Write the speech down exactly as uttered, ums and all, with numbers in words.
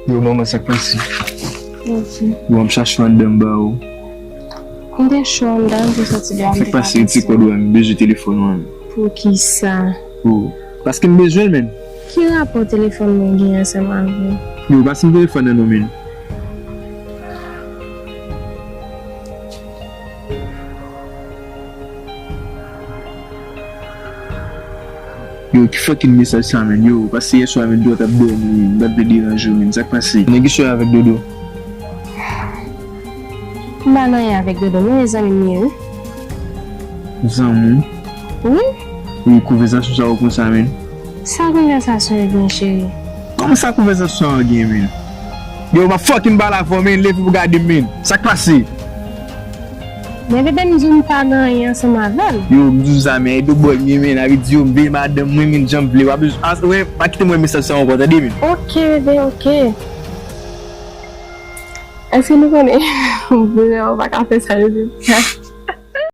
Yo, manman, sa k pase? Oke. Yo, m chache w anndan m ba ou. M te cho anndan, m te soti deyò. Sa k pase? Retire kòd ou a, m bezwen telefòn ou a. Poukisa? Oh, paske m bezwen l, menn. Ki rapò telefòn mwen gen ansanm avè w? Yo, pase m telefòn nan non, menn. Yo, ki fucking mesaj sa, menn? Yo, pase yè swa, menn, tou w t ap dòmi, m pa t vle deranje w, menn. Sa k pase? Nèg ki sou avèk Dodo. M pa nan anyen avèk Dodo, mwen e zanmi m ye, wi. Zanmi? Wi. Wi, konvèsasyon sa yo konsa, menn. Sa konvèsasyon yo gen, cheri? Kòman sa konvèsasyon sa yo gen, menn? Yo, m ap fucking pale avè w, menn, leve pou gade m, menn. Sa k pase? Men bebe, m di w m pa nan anyen ansanm avè l. Yo, m di w sa, men, e do bòy m ye, menn. Avè di yo, m veye madanm mwen, menn, jan m vle. W ap, a, wè, pa kite m wè mesaj sa ankò, tande, menn. Oke, bebe, oke. Èske nou konnen? Bebe, ou pa ka fè sa, bebe.